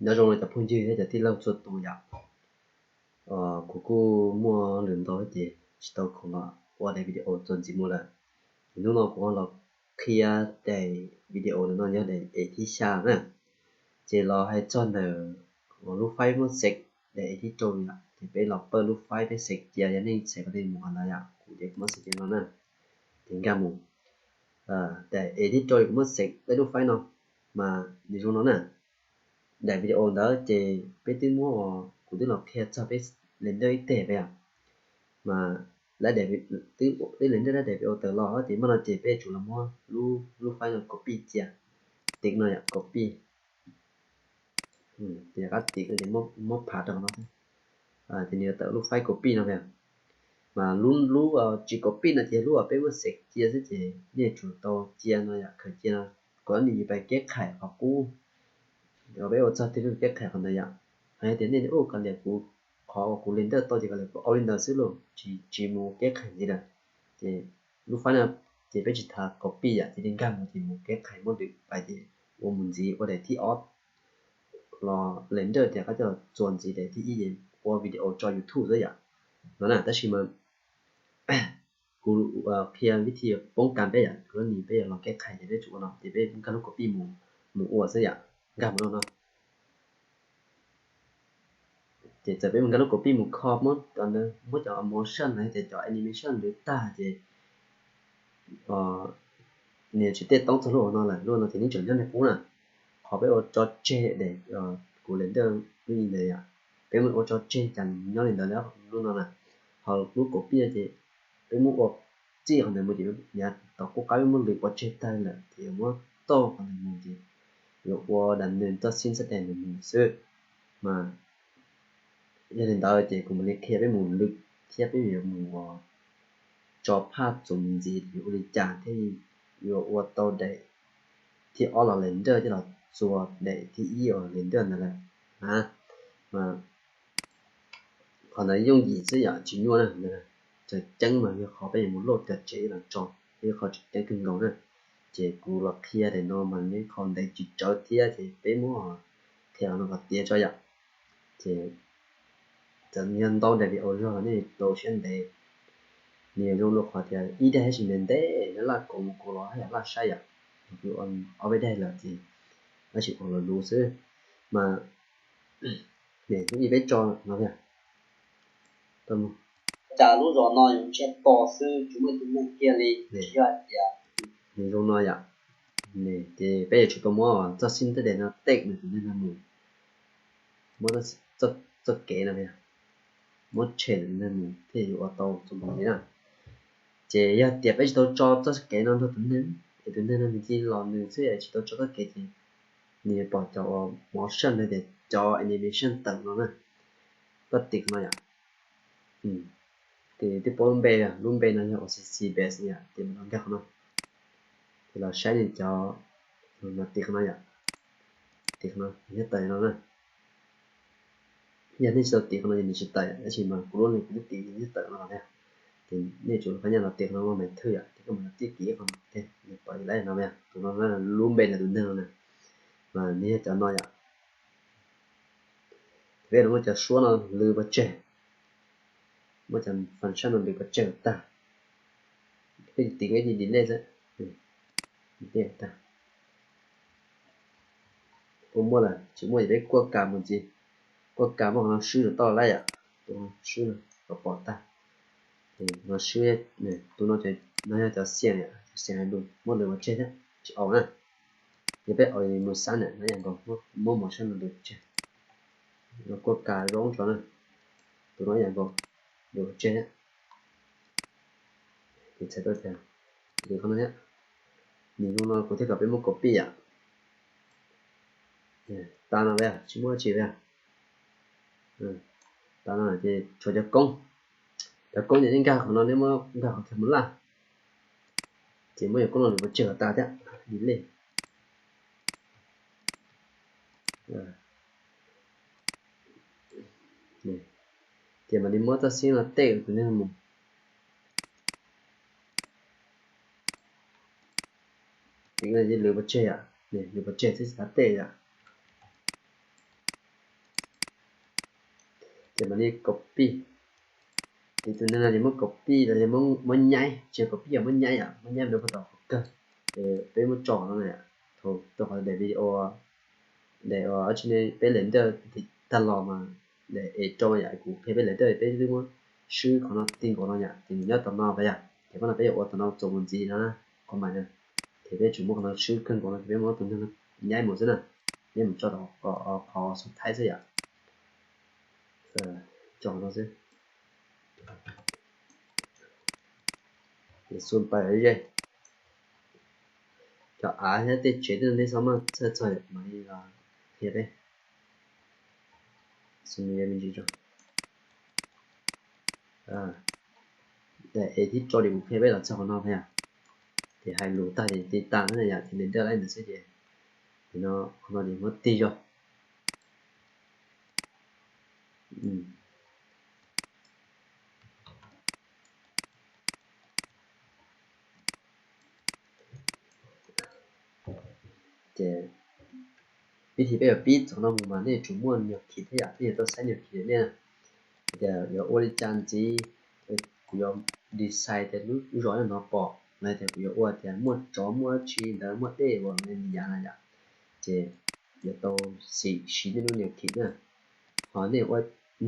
Nyob zoo cov phooj ywg thiab cov tij laug txhua tus yom. Kuv kuj muaj lwm ntau ces tsis tau khoom los ua daim video txuas ntxiv mus lawm. Ces hnub no kuv ho los qhia daim video no yog daim edit thib xya na. Ces los hais txog ntawm lub file muab xev daim edit rau yom, ces peb los pawj lub file peb xev cia, yog nej xev kom nej mus qhov ntawd yom, kuv ces kuv muab xev cia no na. Ces nkag mus daim edit rau kuv muab xev daim lub file no, mas nws zoo no na. Daim video ntawd ces peb twb muab, kuv twb los qhia txog peb Blender ib teg peb yom. Mas twb Blender daim video tawm los ces mas no ces peb yuav tsum los muab lub file no copy cia. Tiv no yom, copy. Tiv qab tiv no ces muab phav rau qhov no xwb. Ces nws yuav tawm lub file copy no peb. Mas lub tsis copy no ces lub uas peb muab xev cia xwb ces nej yuav tsum tau cia no yom, khaws cia no, kom nws yuav pais keb qhais qhov qub. Peb ua txog twg lub keb qhais qhov ntawd yom. Hais tias nej ua koj liam kuv, qhov uas kuv Blender tau ces koj liam kuv ua li ntawd xwb lauj, tsis mus keb qhais ntxiv lawm. Ces lub file no ces peb tsis tas copy yom, ces nej nkag mus ces mus keb qhais muab lwm pais ces ua mus ntxiv ua daim thib ob los Blender tias qab coj los txuas ntxiv daim thib ib ces ua video tso YouTube xwb yom. No na, tab sis mas kuv qhia vib thi poob kas peb yom, kuv lub ni peb yuav los keb qhais ces peb tsum ua no ces peb nkag lub copy mus, mus ua xwb yom, nkag mus no no. Ces txawm peb mus nkag lub copy mus kho, muab cov motion los yog tias cov animation lwv tag ces nws tsis tej toob txog lub no lawm, lub no ces nws tseem nyob li qub na. Qhov peb ua tso tseg daim, kuv Blender lub ni ntawd yom, peb mus ua tso tseg cas nyob li ntawd lub no na. Ho lub copy no ces peb muab ua txij qhov ntawd mus ces yav tom qub qab peb muab lwv ua tseg tag lawm ces yuav muab tauj qhov ntawd mus ces yuav ua dam nws txoj xib xab tes ntawd mus xwb. Mas yog li ntawd ces kuv mam li qhia peb mus lwv thiab peb yuav mus tso phaj txuas ntxiv yuav ua li cas thiab yuav ua tau daim thib ob los Blender thiab los txuas daim thib ib uas Blender ntawd lawm na. Mas qhov ntawd yooj yim xwb yom, tsis nyuaj na. Tseem ceeb mas yog qhov peb yuav mus loj cov tsev los tso, yog qhov tseem ceeb kawg nkaus na. Ces kuv los qhia daim no mas nws qhov ntev tsis tsawg thiab ces peb muab qhia qhov no kom tiav tso yom. Ces txawm yog ntau daim video zog los nej tau siab ntev, nws zoo rau qhov tias ib daim tab sis ntev ntev, laj laj kav mus kav los haj yam laj saib yom. Ob peb daim lawm ces tab sis ua los lus xwb. Mas hnub ib peb tso no, cas lub zos no yuav ntsiag to xwb, tsis muaj ib tug neeg kiag li, yog hais tias nws zoo no yom. Ces peb yuav tsum tau muab txoj xib xab tes no tek nws tus neeg no mus, muab txoj kev no, muab tshem nws tus neeg mus thiaj yuav ua tau txuas mus li na. Ces yog tias peb tsis tau tso txoj kev no nrog tus neeg, es tus neeg no nws cia li los nws xwb es tsis tau tso txoj kev ces nws yuav pom cov uas motion no tias cov animation tawm no na. Koj tiv qhov no yom. Ces twb paub lub npe, lub npe no yog uas C C base yom, ces mam los nkag qhov no. Ces los saib nws cov, no tiv qhov no yom, tiv qhov no thiaj tawm no na. Yog nej tsis tau tiv qhov no ces nws tsis tawm, tab sis mas kuv lub no kuv twb tiv nws thiaj tawm no thiab. Ces nej tsum rov qab los tiv qhov no ua maiv thwj yom, ces koj mam li tib tiv qhov no thiab nws pom lawm no, tus no lub npe ntawm tus neeg no na. Mas nws yog cov no yom. Peb los muab cov suab no lwv pov tseg, muab cov function no lwv pov tseg kom tag. Peb tiv peb cia delete xwb, delete tag. Ua muaj lawm tsis muaj ces peb kuaj kas mus ntxiv, kuaj kas muab qhov no swb rau toj lawm yom, tus no swb no kom pom tag. No swb, tus no, no yog cov xiam, cov xiam hais lus muab lwv pov tseg thiab tsis au na. Yog peb au mus xab na no yam nkaus, muab motion no lwv pov tseg. Kuaj kas zoo tso na, tus no yam nkaus, lwv pov tseg thiab. Ces txhais tau tias lwv qhov no thiab. Nws zoo no kuv thiaj kom peb muab copy yom. Tas no peb tsis muaj dab tsi peb. Tas no ces tshuav cov koob, cov koob ces nej nkag qhov no, nej muab nkag qhov khe mus laj, ces muab cov koob no lwv pov tseg kom tas thiab, delete. Ces mam li muab txoj xib no tek tus neeg mus. Ces lwv pov tseg yom, lwv pov tseg xwb tsis tau tek yom. Ces mam li copy. Ces tus neeg no ces muab copy los yog muab nyaib, tsis yog copy, yog muab nyaib yom, muab nyaib rau puag tom qhov kawg. Ces peb muab tso qhov no na, thaum rau qhov daim video, daim ua tsi ne, peb render tag los mas daim es rau yom, kuv qhia peb render, peb twb muab swb qhov no ti nkaus no yom, ces nws nyob tom no pas yom, ces qhov no peb yuav ua tom no txuas mus ntxiv no na, qhov mais na, ces peb tsuas muab qhov no swb kawg nkaus no ces peb muab tus neeg no nyaib mus xwb na, nyaib mus tso rau qhov xub thaib xwb yom. Tso qhov no xwb. Xub pais ze, cov av thiab tej tsev tej no nej txhob maj txhawj txog, mam li qhia peb. Xws li me ntsis tso, daim es thib rau ces kuv qhia peb los txog qhov no thiab, ces hais lus tag ces ti tas na yom, ces render laib ntawd xwb ces, no qhov no ces muab tig zog. Ces pib thi peb yuav pib txog no mus mas nej yuav tsum muaj nyuag khib thiab yom, nej yuav tau saib nyuag khib nej na, tias yuav ua li cas ntxiv. Kuv yuav design tias lub zos no pom los tias kuv yuav ua tias muaj tsov muaj dab tsi ntawd, muaj dej uas li yav na yom, ces yuav tau siv nej lub nyuag khib na. Ho nej ua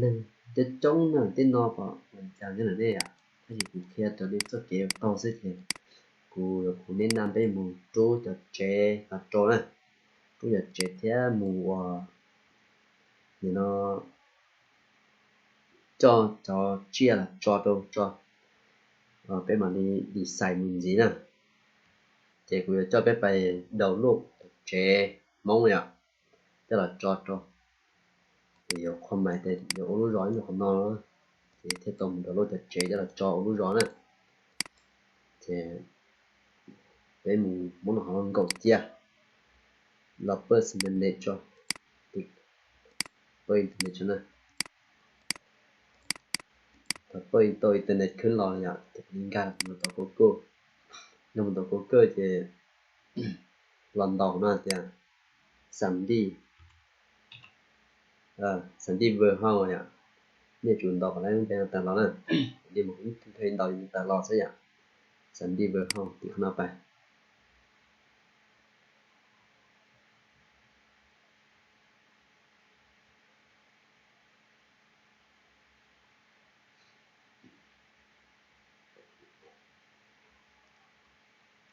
neeg coob coob na tej no pom ua li cas thiab na nej yom, tab sis kuv qhia raws li txoj kev ua tau xwb ces kuv yuav, kuv neb na peb mus rub cov tsev los rau na, rub cov tsev thiab mus ua, nim no coj cov tsiaj los tso rau tso, peb mam li design mus ntxiv na. Ces kuv yuav coj peb pais download cov tsev Hmoob yom, coj los tso rau, ces yuav qhua mais tias yuav ua lub zos ib yam qhov no, ces thiaj tau mus download cov tsev coj los tso ua lub zos na. Ces peb mus muab no qhov no nkaum cia, los pab internet tso, pab internet tso na. Thaum pab tau internet khwb los yom, ces kuv li nkag mus tom Google, nkag mus tom Google ces los ntaus no tias xam dij, xam dij Warehouse yom. Nej tsum ntaus qhov lub npe no tawm los na, li mus ib tug ntaus li tawm los xwb yom. Xam dij Warehouse tim qhov no pais.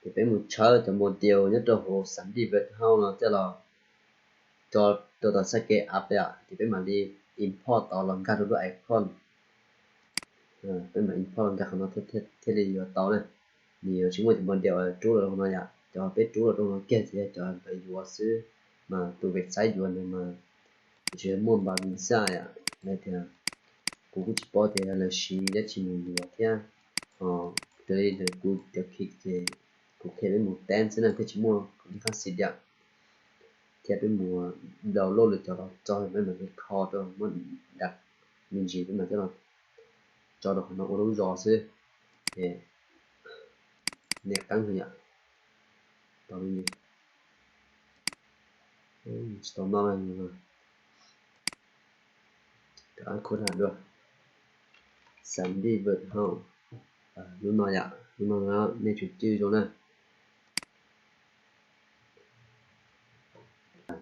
Ces peb mus tshawb cov model nyob rau hauv xam dij Warehouse no coj los tso rau tom txhais kev app yom, ces peb mam li import tod los nkag rau lub icon. Peb mam import los nkag qhov no thiaj li yuav tau na. Nws yuav tsis muaj cov model rub los rau no yom, cov peb rub los rau no kiag ces yog cov ntawd yuav xwb, mas tus website yuav ntawd mas tsis muaj npav visa yom. Yog tias kuv kuj tsis paub tias lawv siv dab tsi mus yuav thiab, ho raws li ntawd kuv cov khib ces kuv qhia peb mus teb xwb na, thiaj tsis muaj li qhov xim yom. Thiab peb mus download lawv cov los tso, peb mam li kho rau, muab dav me ntsis peb mam coj los tso rau qhov no ua lub zos xwb. Ces nej qeeb yom, tau me ntsis, tsis tau noj no, khuv dua, xam dij Warehouse, lub no yom, lub no nej tsum cwj zoo na.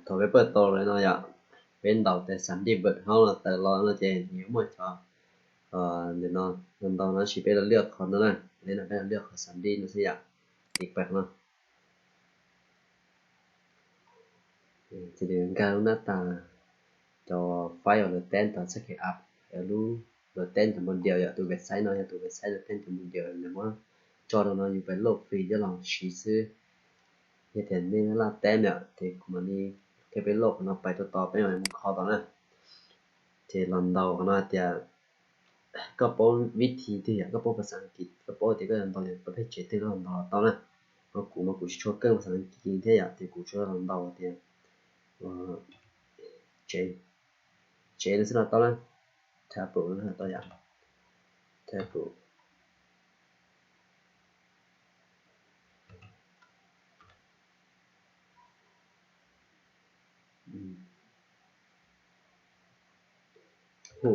Thaum peb pab tau li no yom, peb ntaus tias xam dij Warehouse no tawm los no ces nws yuav muaj cov, ntawm no, ntau no sis peb los lwaj qhov no na, li no peb los lwaj qhov xam dij no xwb yom, tim pem no. Ces nkag lub nab tas cov file uas lawv teb tom txhais kev app, lub lawv teb cov model yom, tus website no yog tus website lawv teb cov model lawv muab tso rau no yus pais load free coj los siv xwb. Yog tias nej laj teb yom, ces kuv mam li qhia peb load qhov no pais rau tod peb mam mus kho tod na. Ces los ntaus qhov no hais tias koj paub vib thi twg yom, koj paub phas xas Askiv, koj paub tias koj yuav ntaus pab pheej tsev twg koj los ntaus los tau na. Ho kuv mas kuv tsis tshua keej phas xas Askiv thiab yom, ces kuv tsuas los ntaus tias tsev, tsev no xwb los tau na. Table no los tau yom, table. Hu,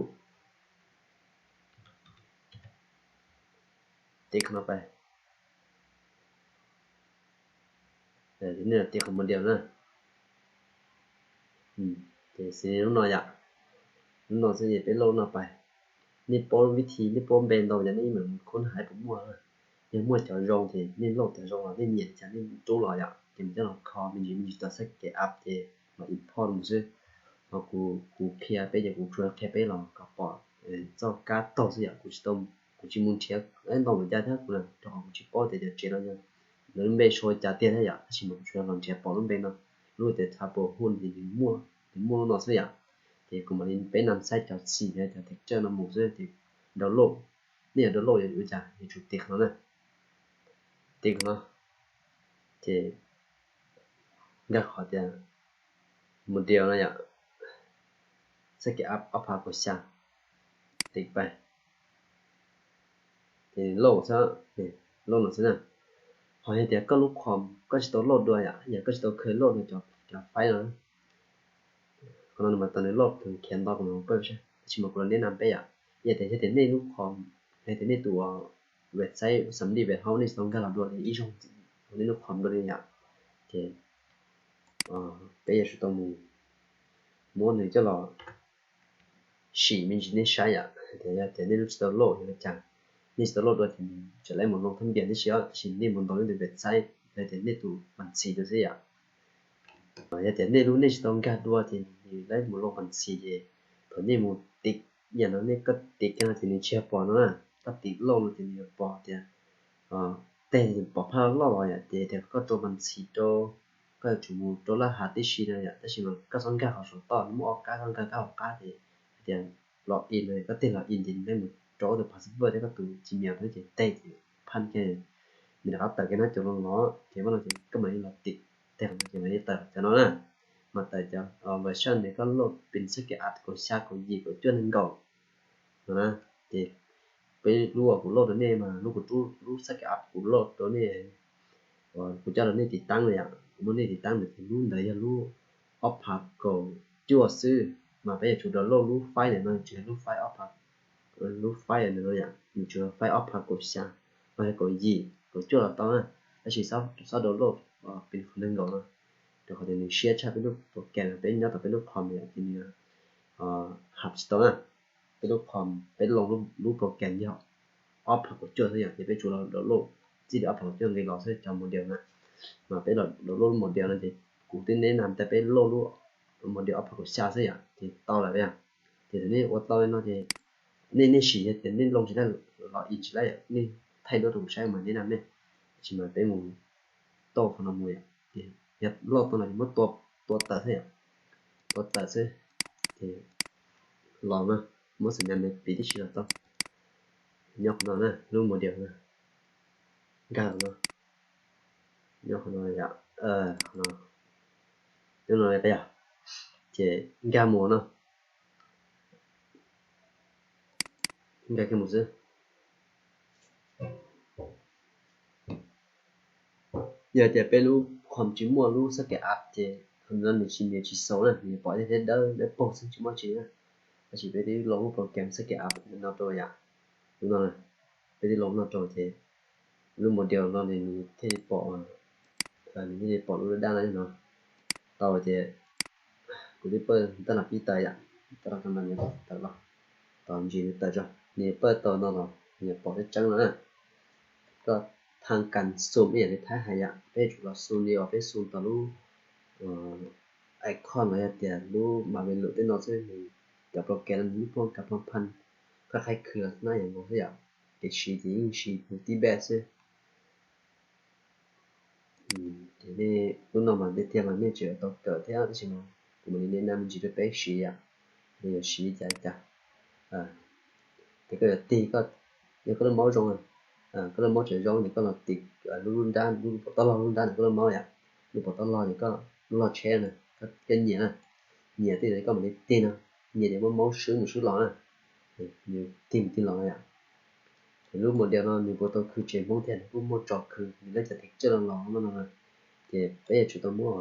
Tiv qhov no pais, nej los tiv qhov model na. Ces xws li lub no yom, lub no xwb ces peb load lub no pais. Nej paub vib thi, nej paub npe ntau ces nej mam khub hais puas muaj. Yog muaj cov zoo ces nej load cov zoo los nej nyiam li cas nej rub los yom, ces mus coj los kho me ntsis me ntsis tau xab ke app ces los import mus xwb. Ho kuv, kuv qhia peb ces kuv tsuas qhia peb los kom pom txoj kab taug xwb yom, kuv tsis tau, kuv tsis mus nrhiav ntau npaum cas thiab kuv, rau qhov kuv tsis paub tias cov tsev no yog lawv lub npe sau li cas tiag thiab yom, tab sis mas kuv tsuas los nrhiav pom lub npe no, lub tias Table Hunt ces nws muaj, nws muaj lub no xwb yom. Ces kuv mam li peb nab xaib cov xim thiab cov texture no mus xwb ces download. Nej yuav download yuav ua cas, yuav tsum tiv qhov no na, tiv qhov no, ces nkag qhov tias model no yom, xab ke app ob phav kaum xya, tiv pais. Ces load xwb, load no xwb na. Ho yog tias koj lub com koj tsis tau load dua yom, yog koj tsis tau kheev load dua cov file no, qhov no mas tau nws load khiav nto kuv mam pab, tab sis mas kuv los neb nam peb yom. Yog tias, yog tias nej lub com, yog tias nej tus website xam li web host nej tsis tau nkag los dua li ib zaug, nej lub com dua li yom, ces peb yuav tsum tau mus muab nws coj los sim me ntsis nej saib yom. Yog tias nej lub tsis tau load yuav ua cas, nej tsis tau load dua ces nws tseem laib mus loo thab npias tib si, tab sis nej mus ntaus nej tus website, yog tias nej tus mas ntxhi rau xwb yom. Yog tias nej lub nej tsis tau nkag dua ces nws laib mus loo mas ntxhi ces thaum nej mus tiv, yam no nej koj tiv kiag no ces nws tsis yog pom no na, koj tiv load no ces nws yuav pom tias tej pom phaj loj los yom, ces tias koj rau mas ntxhi rau, koj yuav tsum mus rau laj hav tib si no yom, tab sis mas koj txhob nkag qhov saum toj, muaj ob kab, koj nkag kab hauv qab ces hais tias log in no, koj tig log in ces nws laib mus rau koj tus password thiab koj tus Gmail thiab ces teg ces phaj kiag, nws rov qab tawm kiag hnab cov no los ces muab no ces koj mam li los tiv teg qhov no ces mam li tawm cov no na. Mas tawm cov version nws koj load pin xab ke app kaum xya kaum yim kaum cuaj nees nkaum no na. Ces peb lub uas kuv load rau nej mas lub kuv rub lub xab ke app kuv load rau nej, kuv coj rau nej tiv taab no yom, kuv muab nej tiv taab ntawd ces lub ntawd yog lub ob phav kaum cuaj xwb, mas peb yuav tsum download lub file ntawm no tsis yog lub file ob phav, lub file ntawm no yom, nws tsuas yog file ob phav kaum xya los yog kaum yim kaum cuaj los tau na, tab sis xob download pin qhov nees nkaum no, rau qhov tias nws siab tshaj peb lub program, peb nyob tau peb lub com yom ces nws hab tsis tau na. Peb lub com peb load lub program yog ob phav kaum cuaj xwb yom, ces peb tsuas los download txij li ob phav kaum cuaj nqis los xwb cov model na. Mas peb los download lub model no ces kuv twb neb nam tas peb load lub model ob phav kaum xya xwb yom, ces tau lawm yom. Ces thaum nej ua tau li no ces nej, nej sim yog tias nej loo tsis tau, log in tsis tau yom, nej thaij duab rau kuv saib mas neb nam nej, tab sis mas peb mus tau qhov no mus yom, ces yog load tau no ces muab tua tawm xwb yom, tua tawm xwb, ces los na, muab xim nyas me piv tib si los tau. Nyob qhov no na, lub model na, nkag no, nyob qhov no yom, qhov no, nyob no yom, ces nkag mus no, nkag kiag mus xwb. Yog tias peb lub com tsis muaj lub xab ke app ces qhov no nws tsis, nws tsis xaus na, nws pom tej dawb dawb paug xwb tsis muaj tsi na. Tab sis peb twb load lub program xab ke app no rau yom, lub no, peb twb load no rau ces lub model no nws thiaj li pom, nws thiaj li pom lub dab no no. Tau ces kuv twb pawj tab los pib tawm yom, tab los tawm los, tos ntsis nws tawm tso, nws pawj tau no los nws pom tseeb tseeb no na. Koj thaj kas xum ib yam li Thaib hais yom, peb yuav tsum los xum li uas peb xum tau lub icon los yog tias lub mas ve lum tej no xwb, nws cov program no nws yeej phooj kas phooj phan, koj qhaib khw los nab yam nkaus xwb yom. Kev siv ces yeej siv tus tib npaj xwb. Ces nej lub no mas tiag tiag mas nej tseem tau kawm thiab, tab sis mas kuv mam li neb nam me ntsis rau peb siv yom, nej yuav siv li cas li cas. Ces koj yuav tig, yog koj lub mouse zoo, koj lub mouse tseem zoo ces koj los tig lub nrab, lub pov tob log lub nrab ntawm koj lub mouse yom, lub pov tob log ces koj lub log tsheb na, koj nyiam na, nyiam tej ntawd koj mam li tig no, nyiam ces muab mouse swb mus swb los na, nws tig mus tig los no yom. Ces lub model no nws puas tau khw tsev Hmoob thiab, nws kuj muaj tso khw, nws lab cov text coj los los no no, ces peb yuav tsum tau muab,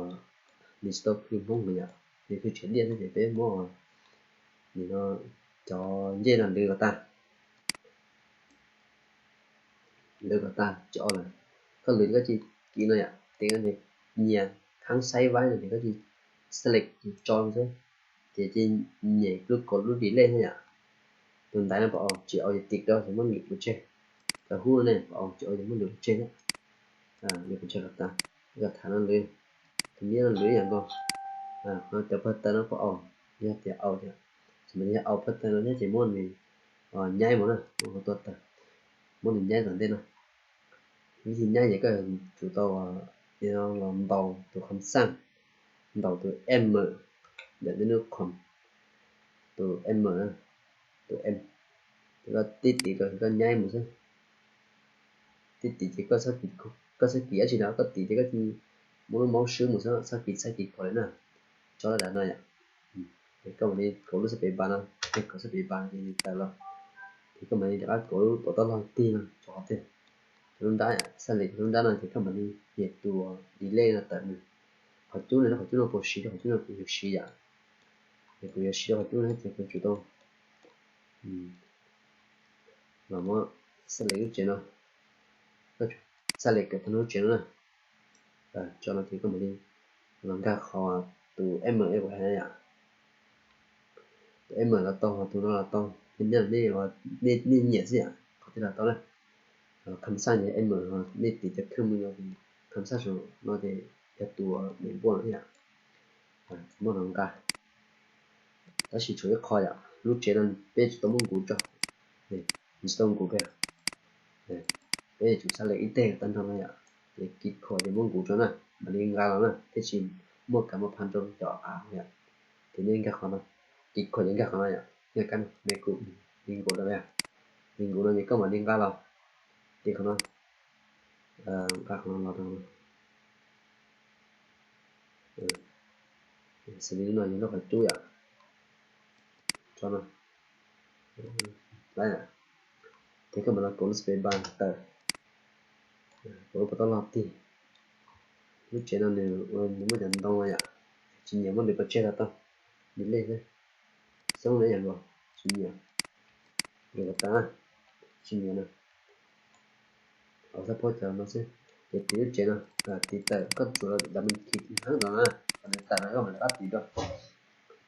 nws tsis tau khw Hmoob lawm yom, nws khw tsev Liaj xwb ces peb muab nim no cov ncej no lwv los tag. Lwv kom tag, tsis au lawm. Koj lwv ces koj cia li kiv no yom, ces koj nyiam khab saib vaib no ces koj cia li select tso xwb, ces cia li nyem lub kaum lub delete xwb yom. Tus ntaiv no pom au, tsis au ces tiv rau ces muab lwv pov tseg. Cov hub no ne pom au, tsis au ces muab lwv pov tseg thiab. Lwv pov tseg kom tag, kom thav no lwv, tus miab no lwv ib yam nkaus. Cov phaj taw no pom au, yog tias au ces, tsis mas yog au phaj taw no thiab ces muab nws nyaib mus na, muab hauv tua taw, muab nws nyaib tom ntej no. Vib thib nyaib ces koj yuav tsum tau los ntaus tus kham xaj, ntaus tus M ntawm nej lub com, tus M, tus M, ces koj tib tiv rau koj nyaib mus xwb. Tib tiv ces koj txhob kiv dab tsi na, koj tiv ces koj muab lub mouse swb mus xwb, txhob kiv xaib kiv kom li na. Tso rau dav no yom. Ces koj mam li kauv lub xab pem npas no, kauv xab pem npas ces nws tawm los. Ces koj mam li rov qab kauv lub pov toj log tig no rau qhov twg, cov lub nrab, xab les cov lub nrab no ces koj mam li nyem tus delete no tawm nws. Qhov cub no, qhov cub no puas siv, qhov cub no kuv yuav siv yom. Ces kuv yuav siv rau qhov cub no ces kuv tsum tau los muab xab les lub tsev no, koj tsum xab les kom tag lub tsev no na. Tso no ces koj mam li los nkag qhov tus M es kuv hais na yom. Tus M los tau, ho tus no los tau, nej nyiam xwb yom, qhov twg los tau na. Kham xaj ces M, nej tiv cov kham mus no ces kham xaj saum no ces yog tus me npuaj no yom. Muab no nqa. Tab sis tshuav ib qho yom, lub tsev no peb tsis tau muab nkuv tso, tsis tau nkuv pem. Peb yuav tsum xab les ib teg tag nrho no yom, ces kiv khuam ces muab nkuv tso na, mam li nqa los na, thiaj tsis muaj kav muaj phaj rau cov av yom. Ces nej nkag qhov no, kiv khuam ces nkag qhov no yom, nkag kab me kuv, li nkuv no yom, li nkuv no ces koj mam li nqa los, ces qhov no, nqa qhov no los rau, xws li lub no yog lub qhov cub yom, tso no, ces koj mam los kauv lub space bar tawm, kauv lub pov toj log tig. Lub tsev no nws, nws muaj cov ntoo no yom, tsis nyiam muab lwv pov tseg los tau, delete xwb. Xyoob no ib yam nkaus, tsis nyiam, lwv kom tag, tsis nyiam na. Au, xab phob cov no xwb. Ces tiv lub tsev no, tiv tawm, koj tsuas los double click heev rau na, kom nws tawm no koj mam li rov qab tiv rau.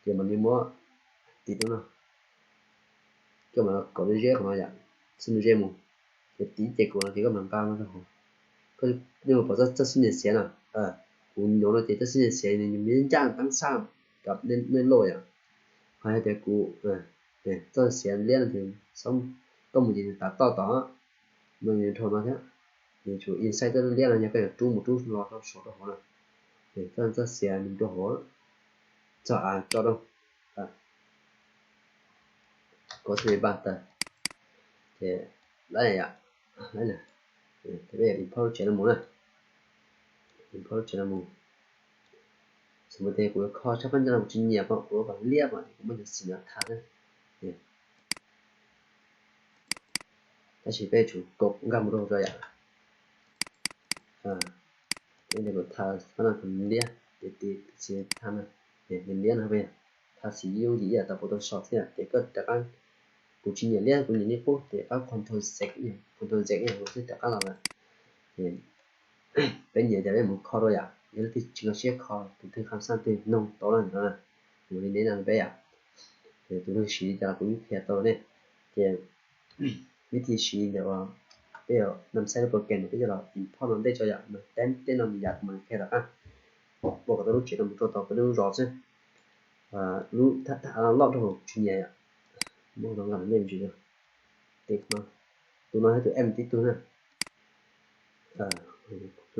Ces mam li muab tiv rau no, koj mam los kauv lub zeb qhov no yom, xwb lub zeb mus. Ces tiv ces kuv no ces koj mam nqa no rau hauv. Nej puas pom txoj xib nias xiav no? Kuv nyuam no ces txoj xib nias xiav nws me ncaj tab sab kom nej loj yom. Ho yog tias kuv, txoj xiav liab no ces txhob, koj mus ces nws tav toj tod, no nws dhau no thiab. Nws tsum inside txoj liab no, yog koj yuav rub mus rub los rau saum rau hauv no, ces txoj, txoj xiav nws rau hauv, txog av tso rau, kauv xab pem npas tawm, ces lawm yom, lawm na, ces peb yog import lub tsev no mus na, import lub tsev no mus. Xam mas tias kuv yuav kho tshaj phab ncauj no kuv tsis nyiam pom, kuv yuav vam liab pom, kuv muab cov xim no tha xwb. Tab sis peb yuav tsum kauv nkag mus rau tso yom. Peb yuav tha phab no kom liab, ces tiv xim tha no, nws liab no peb tha xim yooj yim ib yam tau Photoshop xwb yom. Ces koj rov qab, kuv tsis nyiam liab, kuv nyiam liab qub, ces rov qab Control Z, Control Z ib yam nkaus xwb rov qab los lawm. Ces peb nyiam ces peb mus kho rau yom, yog leej twg tsis nkag siab kho, tus twg kham xaj twg noog tau na no, kuv li neb no peb yom. Ces tus neeg siv li cas los kuv yeej qhia tau ne. Ces vib thib siv ntawm uas peb yuav nam saib lub program no peb yuav los import no ntej tso yom, mas teb tej no nws yam kuv mam qhia rov qab. Ua kom tau lub tsev no mus rau tau peb lub zos xwb. Lub thaj av loj rau hauv tsis nyiam yom, muab no nqa ntej mus tsis yog. Tus no, tus no yog tus M tib tug na.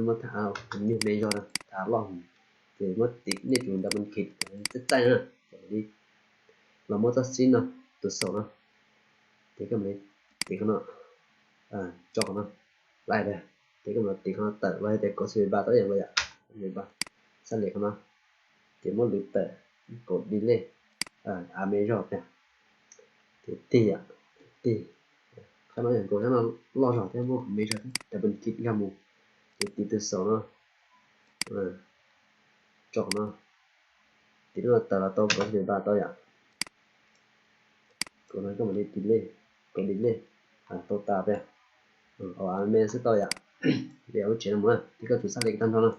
Muab thaj av nyuag me zog na, thaj av loj, ces muab tiv nej tus double click kom txaij txaij na, kom li los muab txoj xib no, tus xaum no, ces koj mam li tiv qhov no, tso qhov no, laij tiag, ces koj mam li tiv qhov no tawm los yog tias kauv xab pem npas tau ib yam nkaus yom, xab pem npas, xab les qhov no, ces muab lwv tawm, kauv delete, av me zog tiag, ces tig yom, tig, qhov no yog kauv xab no loj zog thiab muab kauv me zog thiab, double click nkag mus, ces tiv tus xaum no, tso qhov no, tiv lub no tawm los tau kauv xab pem npas tau yom. Kauv no koj mam li delete, kauv delete, tau tas tiag. Au av me xwb tau yom. Peb ua lub tsev no mus na, ces koj tsum xav li tag nrho no,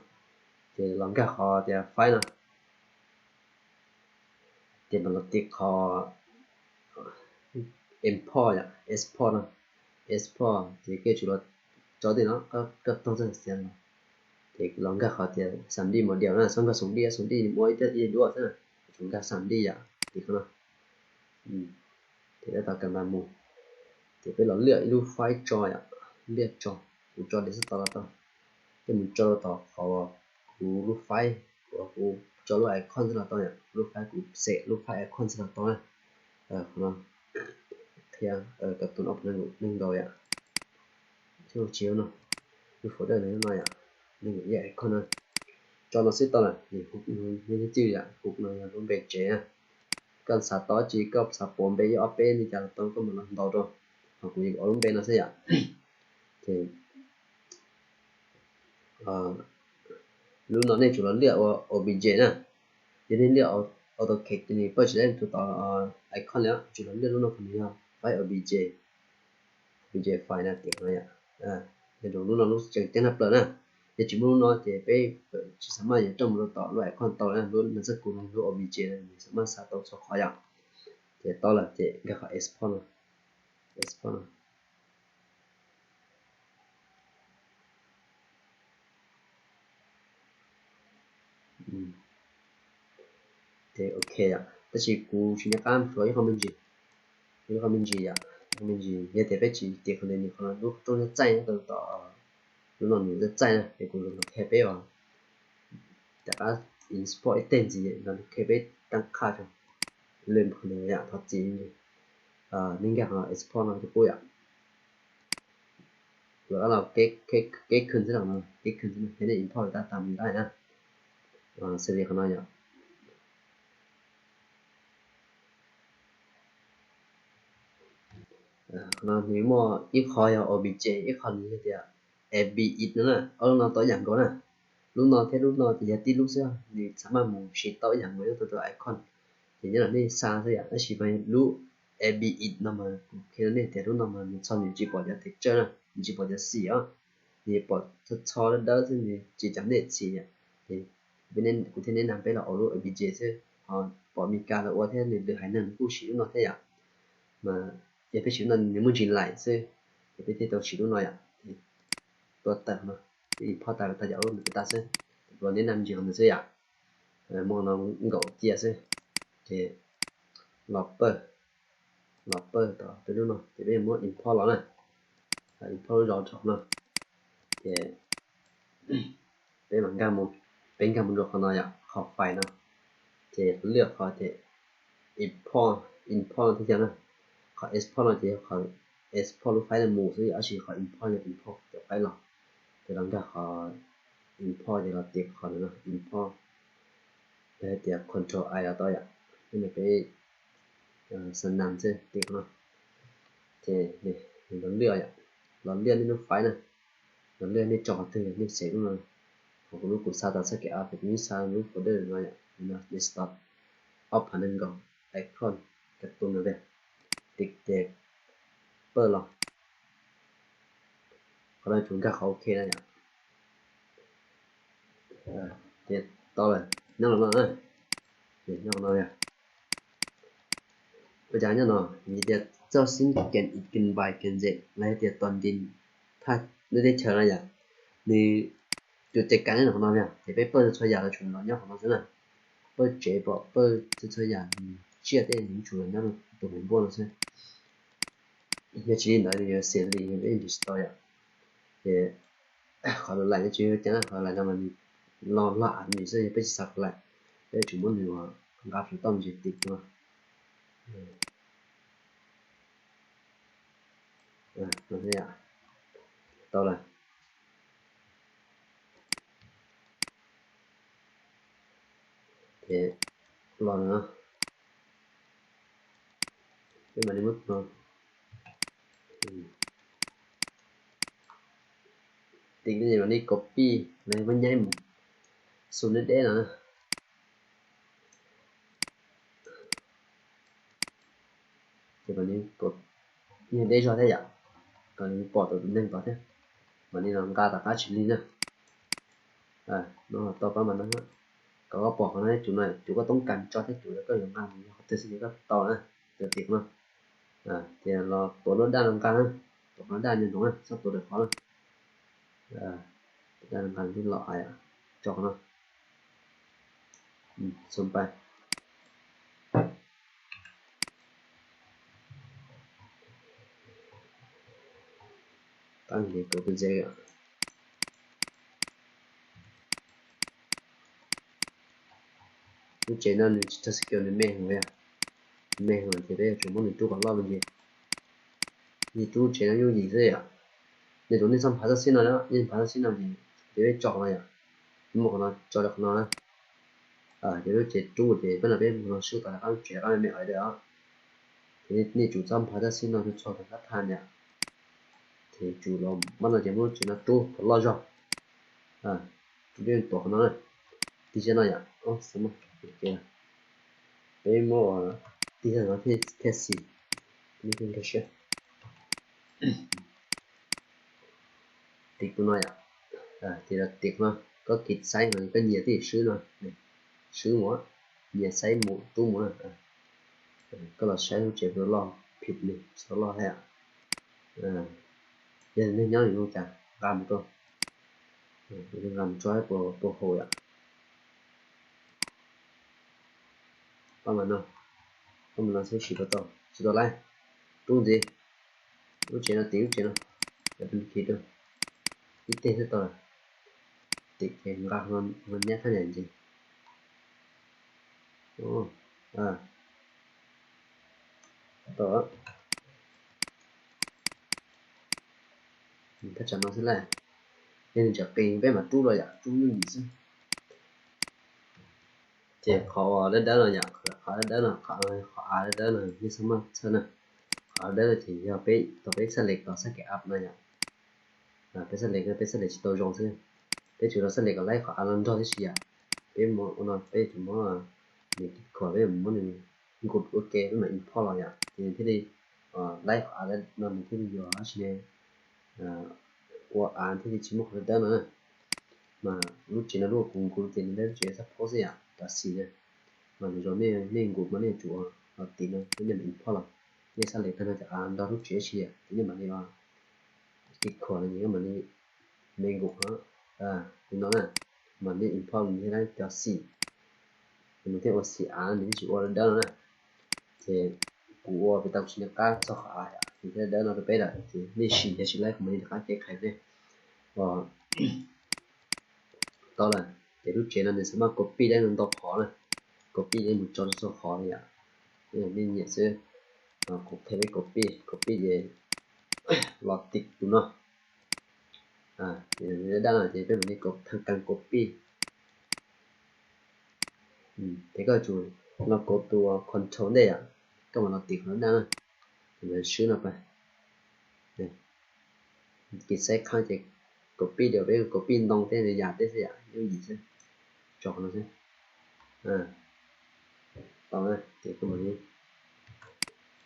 ces los nkag qhov tias file no, ces mam los tiv qhov import yom, export no, export ces koj tsum los tso tej no, koj taug txoj xiav los, ces los nkag qhov tias xam dij mus diam na, txhob nkag xoom dij, xoom dij muaj ib tiaj ib duab xwb na, tsum nkag xam dij yom, tiv qhov no. Ces tab tom kam npaj mus, ces peb los liaj ib lub file tso yom, liaj tso, kuv tso li xwb tau los tau, ces mus tso rau tom qhov kuv lub file, kuv tso lub icon xwb los tau yom, lub file kuv xav lub file icon xwb los tau na. Qhov no qhia, kab tus no neeg nkaus yom, tsis no, lub folder no yom, neeg nkaus ib icon na. Tso no xwb tau lawm, nws nyob twj ywm yom, kuv no yog lub npe tsev na. Koj xav tau dab tsi, koj xav pauv npe ib ob peb li cas los tau, koj mam los ntaus rau, ho kuv yuav ua lub npe no xwb yom. Ces lub no nej tsum los liaj ua obj na, yog nej liaj AutoCAD ces nws pawj tsis tau tus tod icon li, tsum los liaj lub no kom nws yog file obj, obj file na, tias no yom. Yog lub no lub tseem ceeb tshaj plaws na, yog tsis muaj lub no ces peb tsis xav maj yuav coj mus rau tom lub icon tau na, lub no txoj kuv no lub obj, nws xav maj xa tau txhua qhov yom. Ces tau lawm ces nkag qhov export no, export no. Ces ok yom, tab sis kuv tsis nco qab tshuav ib qho me ntsis, ib qho me ntsis yom, ib qho me ntsis yog tias peb tsis tiv qhov ntawd, nws qhov no lub rooj txaij txaij na, tau tom lub no nws txaij txaij na, ces kuv los qhia peb os, rov qab export ib teg ntxiv los qhia peb tab qhaj rau lwm qhov ntawd yom, thov txim. Nej nkag qhov export no rau kuv yom. Lawv los kev khwm xwb no, kev khwm xwb no, thiab nej import tas tas mus dab na. Xws li qhov no yom. Qhov no nws muaj ib qho yog obj, ib qho nws yog tias abib no na, ob lub no tau ib yam nkaus na. Lub no thiab lub no ces yog tib lub xwb, nws xav maj mus siv tau ib yam nkaus, yog tau tus icon. Ces nyob los nej xa xwb yom, tab sis mas lub abib no mas kuv qhia rau nej tias lub no mas nws txhob, nws tsis pom cov texture na, nws tsis pom cov xim os, nws pom txho txho dawb dawb xwb, nws tsis cov nej xim yom. Ces kuv thiaj neb na peb los ua lub abib xwb, ho pom Meskas lawv ua thiab nws lwm haiv neeg kuj siv lub no thiab yom. Mas yog peb siv lub no nws muaj ntsis laim xwb, ces peb thiaj tau siv lub no yom. Tua tawm no, peb import tas tag yom, lub nws peb tas xwb, los neb na ntsis qhov ntawd xwb yom. Muaj no nkaum cia xwb, ces los pawj, los pawj tom peb lub no ces peb muab import los na, import lub zos rau qhov no, ces peb mam nkag mus, peb nkag mus rau qhov no yom, qhov file no, ces liaj qhov tias import, import no thiaj yog na. Qhov export no ces yog qhov export lub file no mus xwb, tab sis qhov import yog import cov file los. Ces los nkag qhov import ces los tiv qhov ntawd no, import, los hais tias control I los tau yom. Peb no peb xa nam xwb, tiv qhov no. Ces los liaj yom, los liaj nej lub file na, los liaj nej tso qhov twg nej xav lub no. Qhov kuv lub kuv xa tau txoj kev av, kuv yeej xa lub folder no yom, no desktop, ob phav nees nkaum, icon, kab tus no tiag, tiv ces pawj los. Qhov no tsum nkag qhov ok na yom. Ces tau lawm, nyob los no, nyob los no. Ua cas nyob no vim tias txoj xib kees ib kees npais kees zem los yog tias tos ntis thaj lub teb chaws no yom, nws tus cai kas nyob qhov no yom, ces peb pawj txhua yam los tsum los nyob qhov no xwb na. Pawj tsev pom pawj txhua yam, tsiaj tej nws tsum los nyob tus hauv npuaj no xwb. Yog tsis li ntawd nws yuav xiam li, nws yuav ib ntsis tsis tau yom. Ces qhov lus laim no tsis yog cai, qhov lus laim no mas nws lo loj av ntsis xwb, yog peb tsis xav qhov laim, peb yuav tsum muab nws ua nqa plhws toj ntsis tim no. Tau lawm. Ces los no, peb mam li muab no, tiv li mam li copy, los muab nyaib mus xu deb deb no. Ces mam li, yog deb zog thiab yom. kom nws pom tau tus neeg tod thiab. Mam li los nqa tom qab tsis lig na. No tau pab mam no, kom koj pom qhov no, tus no tus koj toob kas tso thiab tus koj yuav nqa mus yog qhov twg xwb ces koj tau na. Ces tim qhov no, ces los tuav lub daj no nqa na, tuav qhov daj nyob nroos na, txhob tuav lwm qhov na. Daj no nqa tib los hais tso qhov no, xoo pais. Tab sis kauv tus ntses, lub tsev no nws tsis txog skill, nws me heev, nws me heev ces peb yuav tsum muab nws rub kom loj me ntsis. Nws rub tsev no yooj yim xwb yom. Nws rau nej txhob nphav txoj xib no, nej nphav txoj xib no ces peb tso no yom, muab qhov no tso rau qhov no na. Ces lub tsev rub ces peb no peb mus no swb tau rov qab lub tsev qab me me os. Ces nej tsum txhob nphav txoj xib no txhua txhua tag kab thaj yom. Ces tsum los muab no ces muab lub tsev no rub kom loj zog. Rub tuav qhov no na, tig zaj no yom. Peb muab tig zaj no thiaj xis, nkag siab. Tim tus no yom, ces los tim no, koj kis xaiv no koj nyias twb swb no, swb mus, nyias xaiv mus rub mus na. Koj los saib lub tsev puas loj, phim nws txog loj thiab. Yog nej nyob nws zoo cas nqa mus rau, nqa mus tso puas haum yom. Pab mam no, pab mam no xwb sim tau tau, tsis tau laib, rub ntxiv. Lub tsev no tim lub tsev no, duplicate rau, ib teg xwb tau lawm. Tim ces nqa no nyab thab niam ntsis. Tau, thaj tsam no xwb lawm. Yog nws tseem qis peb mam rub los yom, rub yooj yim xwb. Ces qhov uas dawb dawb no yom, qhov dawb dawb no, qhov av dawb dawb no nej txhob maj txhawj na. Qhov dawb dawb no ces yog peb tau peb xab les kom xab kev av no yom. Peb xab les, peb xab les tsis tau zoo xwb. Peb tsuas los xab les kom laib qhov av no nrog tib si yom. Peb mus ua no peb tsuas muab nws kis khuam, peb muab nws nkus ua ke peb mam import los yom, ces nws thiaj li laib qhov av no, nws thiaj li yuav tsis ne, ua av thiaj li tsis muaj qhov dawb dawb no na. Mas lub tsev no lub kuv nkus ces nws lub tsev xab phob xwb yom, cov xim na. Mas nws zoo nej nkus mas nej yuav tsum los tim no, nej mam import los, nej xab les tag no cov av nrog lub tsev ib si yom, ces nej mam li kis khuam no ces koj mam li me nkus li no na, mas nej import nws thiaj laib cov xim, nws thiaj ua xim av, nws thiaj tsis ua dawb dawb no na. Ces kuv ua pem tau kuv tsis nco qab txog qhov av yom, nws thiaj dawb no rau peb lawm ces nej sim yog tsis laib kuv mam li rov qab cev qhia nej. Tau lawm ces lub tsev no nws xav maj copy dawb no ntau qhov na, copy dawb mus tso rau txhua qhov li yom. Nej nyiam xwb, kuv qhia peb copy, copy ces los tim tus no. Dawb no ces peb mam li thaj kas copy. Ces koj tsum los kauv tus control ntej yom, koj mam los tim qhov dawb na, swb no pas. Kis xaiv qhab ces copy, peb copy ntoo tej yam tej xwb yom, yooj yim xwb, tso qhov no xwb. Tau na, ces kuv mam li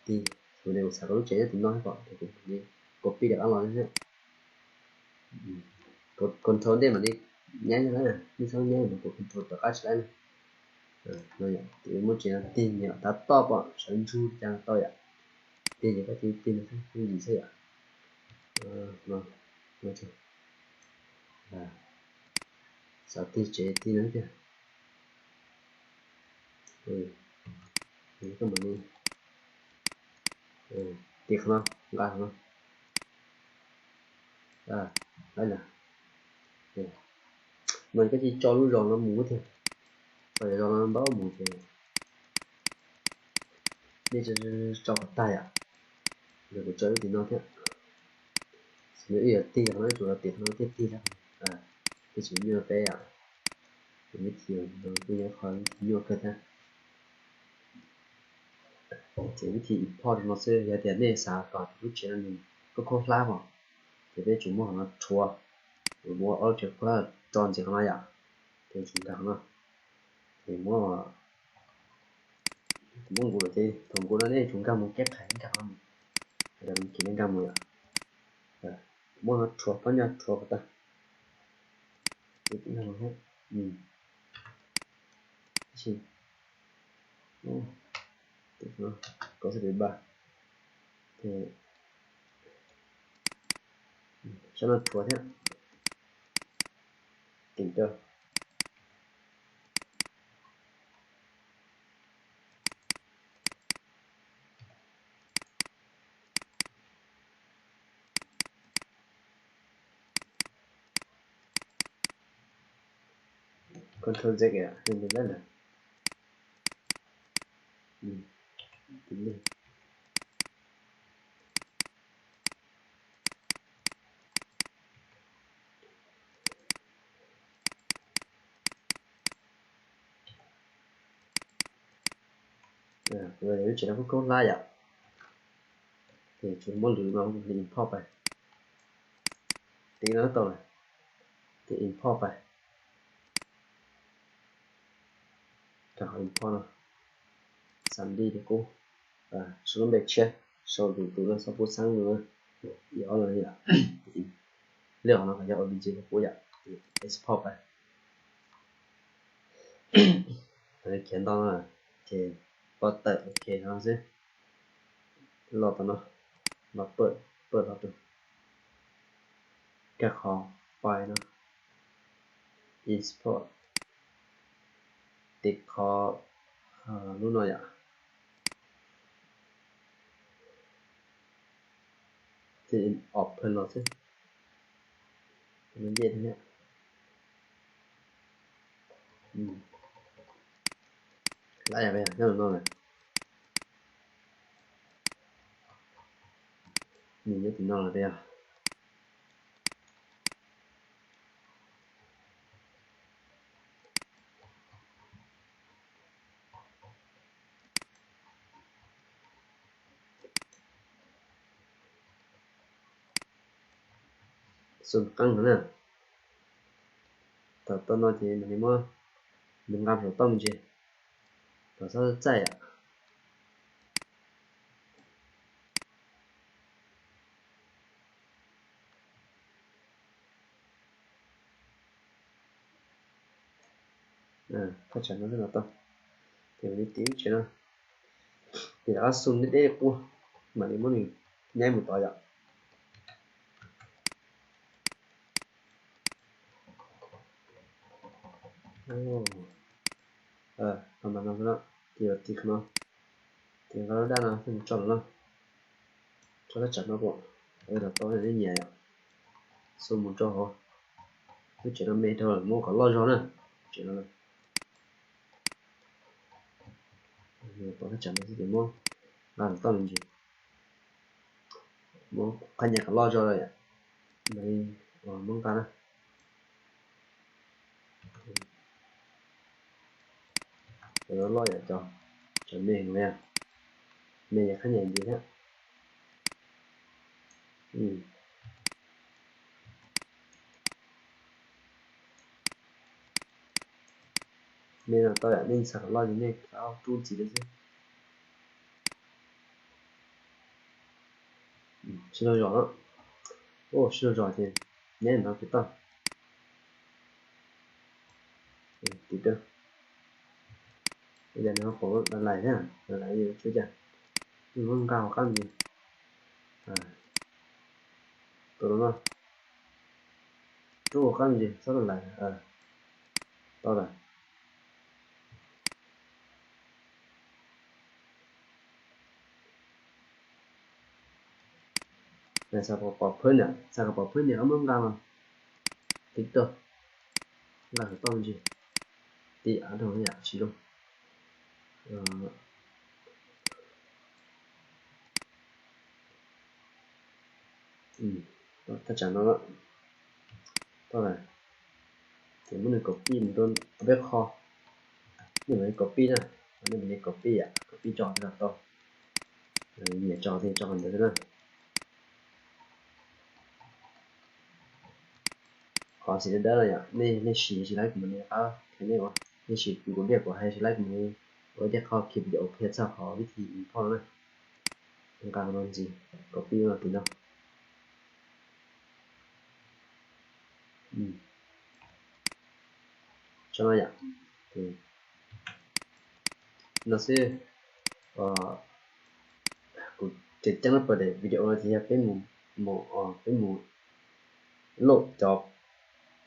tig, kuv xav kom lub tsev nyob tim no thiab pom, ces kuv mam li copy rov qab los xwb. Control ntej mam li nyab na, nej txhob nyab mas kuv control rov qab tsis laib na. Ces muab tsev no tig niam tab tom pom sawv ntsug li cas tau yom. Tig ces koj tig tig no xwb, yooj yim xwb yom. Xav tig tsev tig no tiag. Koj mam li tig qhov no, nqa qhov no. Laib lawm. No koj cia li tso lub zos no mus tiag, tso zos no ntaub mus ces nej tso kom tag yom. Kuv tso lub tim no thiab, nws wb yuav tig qhov no, wb tsum los tim qhov no thiaj tig thiab. Tig tsis nyuaj peb yom, vib thi no kuj yog qhov vib thi nyuaj kawg thiab. Ces vib thi import no xwb, yog tias nej xav kom lub tsev no nws khaub khaub hlab os, ces peb tsum muab qhov no rhuav, muab ob lub tsev khaub hlab tso ntxiv qhov no yom, ces tsum nkag qhov no. Ces muab, muab nkus lawm ces thaum nkus no nej tsum nkag mus keb qhais nkag qhov no, nkag mus yom. Muab no rhuav, pab nyob rhuav kom tag. Kov xab pem npas, sab no rhuav thiab. Tim rau Control Z, Tseem no kuj kaub hlab yom. Ces tsuas muab lwm no import pais. Tiv no tau lawm, ces import pais. Rau qhov import no, xav li qub, sau lub npe tshiab, sau tus tus no, sau pub xeeb no, ib ob no yom. Lej qhov no yog obj qub yom, export pais. Khiav ntau no ces pab tawm ok no xwb. Los tau no, los pab, pab los rau kag qhov file no, export, tiv qhov lub no yom. Ces open los xwb. Nce thiab, lab yog nyob no lawm. Nws nyob tim no lawm tiag. Xum qeej no na. Thaum tau no ces mam li muab nws nqa saum toj me ntsis, kom txhob txaij yom. Thaj tsam no xwb los tau. Ces mam li tiv lub tsev no, ces rov qab xum deb deb qub, mam li muab nws nyaib mus tod yom. Qhov no, ces tiv qhov no, ces nqa lub dab no mus tso los no, tso thaj tsam no pom, los tau nej nyiam yom. Xum mus rau hauv, lub tsev no me dhau lawm, muab kom loj zog na. Tsev no, pom thaj tsam no xwb ces muab nqa saum toj me ntsis, muab qhab nyas kom loj zog, mam li muab nqa na. Cov no loj yom, cov me heev li, me yog qhab nyas ntsis thiab. Me no tau yom, nej xav kom loj ces nej rub ntxiv lawm xwb. Tsis loj zog, tsis loj zog ces nyob no kuv tau. Tiv rau, yog nws ho pom lais thiab, lais yuav tsum cas, muab nqa hauv qab ntsis, tus no no, rub hauv qab ntsis txhob lais, tau lawm. Xav kom pom phwb niam, xav kom pom phwb niam muab nqa los, tiv rau, nqa saum toj me ntsis, tiv av rau yam tsis zoo. Thaj tsam no tau lawm, ces muab nws copy mus rau peb qho. Nej mam li copy na, nej mam li copy yom, copy tso thiaj los tau. Nyiam tso ces tso qhov ntawd xwb na. Qhov xim dawb dawb no yom, nej siv tsis laib kuv mam li qab qhia nej ua, nej siv kuv diaj kuv hais tsis laib kuv mam li ua ib teg qho khi video qhia txog qhov vib thi import no na. Nqa no ntxiv, copy no tim no. Tso no yom, no xwb. Kuv tseem ceeb lub pawg daim video no ces yog peb mus, peb mus load cov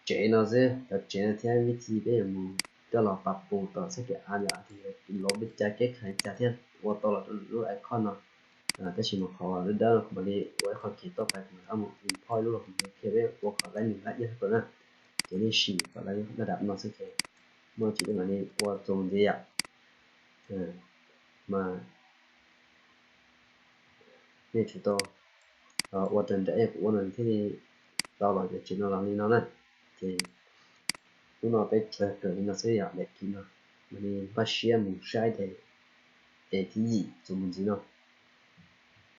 tsev no xwb, cov tsev no thiab vib thi peb yuav mus coj los pab pus tom txoj kev av yom, tias lov peb cai keb khais cas thiaj ua tau los rau lub icon no. Tab sis mas qhov dawb dawb no kuv mam li ua ib qho khiav tuaj pais kuv mam mus import ib lub los kuv qhia peb ua qhov laib nws laib iab thiab na. Ces nej sim kom laib dab dab no xwb ces muaj tsis peb mam li ua txuas mus ntxiv yom. Mas nej tsum tau ua raws nraim kuv ua no thiaj li tau los cov tsev no los li no na. Ces hnub no peb tsuas kawm li no xwb yom, daim kis no mam li npaj siab mus saib daim es thib yim txuas mus ntxiv no.